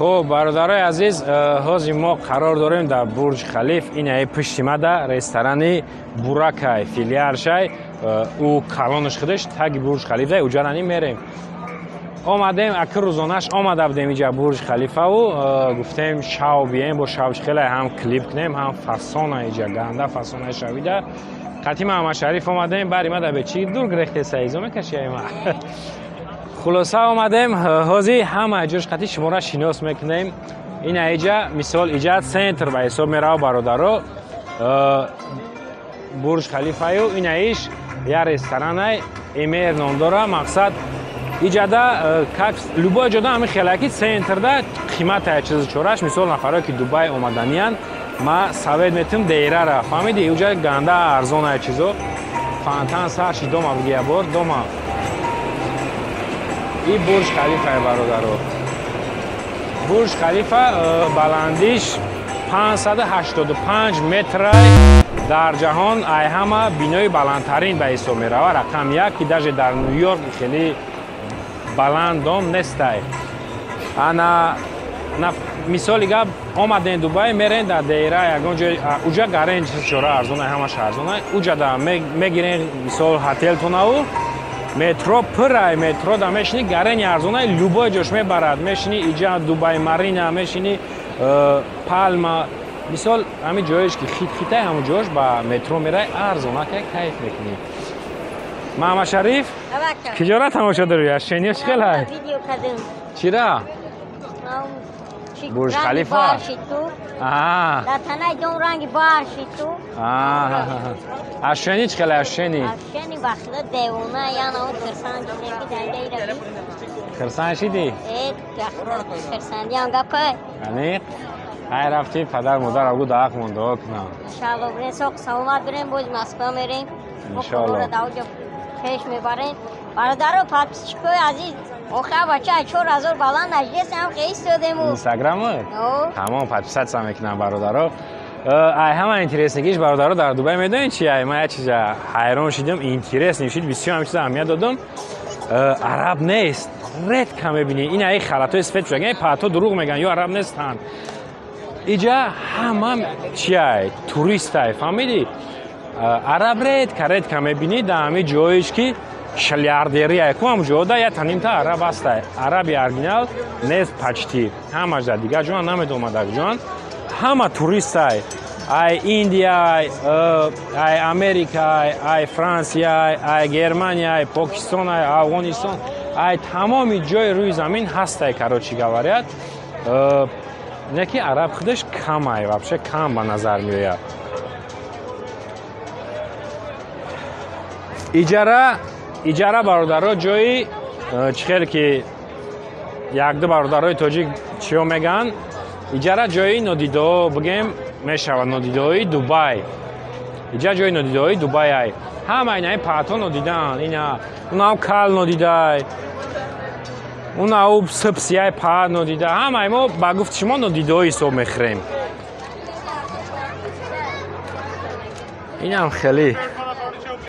Хуб, бародарои азиз, ҳозир мо қарор дорем дар Бурҷ Халиф. Ин аи пушти мада ресторани Буракай, филиалшай, ӯ калонаш худаш таги Бурҷ Халиф дай, уҷарани мерем. Омадем, аки рӯзонаш омада будем иҷа Бурҷ Халифаву гуфтем шав бием, бо шавш хеле ҳам клип кунем, ҳам фасона иҷа ганда фасонаи шавида. Қатӣ Маҳамадшариф омадем, бари мада бе чӣ дур гирехтеса, изо мекаши ма. Хулоса омадем, ҳозир ҳама ҷош қатӣ шуморо шинос мекунем. Ин иҷа мисол иҷа центр ба ҳисоб мерава, бародаро. Бурҷ Халифаю ин аиш я ресторанай Эмер ном дора. Мақсад иҷада как любой ҷода ҳамин хелаки центрда қимата чизи чораш. Мисол нафарое ки Дубай омаданиянд, ма совет метим Дейрара, фаҳмиди, уҷа ганда арзонай чизо. Фонтан сар ши дома буги бор дома. И Бурҷ Халифа бародаро. Бурҷ Халифа баландиш 585 метрай, дар ҷаҳон ай ҳама бинои баландтарин ба ҳисоб мерава, рақам як, ки даже дар Нью-Йорк хеле баланд дом нестай. Ана мисоли гап омаден Дубай, мерен дар Дейра ягон ҷой, уҷа гарен чиз чора арзонай, ҳамаш арзонай. Уҷа да мегирен мисол ҳотелтонаву метро пырай, метро да мешини, гарени арзонай, любой ҷош мебарад. Мешини иҷа Дубай Марина, мешини Палма, мисол ҳамин ҷоеш ки хит-хитай, ҳамон ҷош ба метро мерай, арзонакай, кайф мекунӣ. Маҳамадшариф, киҷора тамошо дорӣ? Ашениё чӣ хелай? Чира? Бурҷ Халифа? Дар танаи дом ранги барши ту. Ашени чӣ хелай, ашени? Ашени ба худо девона, яна он хирсан шидем ки дар ира. Хирсан шидӣ? Э, хирсандиам гапай. Аниқ? Ай рафти падар модар агу даақ мон дуо кунам. Иншаалло бирем, соқ саломат бирем, боз Москва мерем. Иншаалло. Даоҷо пеш мебарем. Бародаро, подписчикои азиз, охир бача 4000 баланд наҷдесам хел истодему. Инстаграму? Тамом, подписаться мекунам бародаро. Ай ҳама интереснигиш бародаро дар Дубай медонед чи? Ай ман як чиза ҳайрон шидам, интересный шид, бисёр ҳам чиза аҳамият додам. Араб нест, редко мебинӣ. Ин ай халатҳои сифед пӯшаген, паҳто дурӯғ мегӯянд, ё араб нестанд. Иҷа ҳама чиай туристай, фаҳмидӣ? Араб редко редко мебинӣ дар ҳамин ҷоеш ки шалярдерия ку ҳам ҷода я танимта араб ҳастай. Араби оригинал нест почти. Ҳамаш дар дигар ҷоан намедонам дар ҷоан. Ҳама туристай. Ай Индия, ай Америка, ай Франсия, ай Германия, ай Покистон, ай Афғонистон, ай тамоми ҷои рӯи замин ҳастай, короче говорят. Не ки араб худаш камай, вообще кам ба назар меояд. Иҷара, иҷара бародаро ҷои чӣ хел ки якду бародарои тоҷик чиё мегӯянд, иҷара ҷои нодидао бигем мешавад, нодидаои Дубай. Иҷа ҷои нодидаои Дубай ай. Ҳама инаи паҳто нодидаанд, ина унав кал нодидай, унав сипсияй паҳт нодида. Ҳамаи мо ба гуфти шумо нодидао ҳисоб мехӯрем. Инам хеле.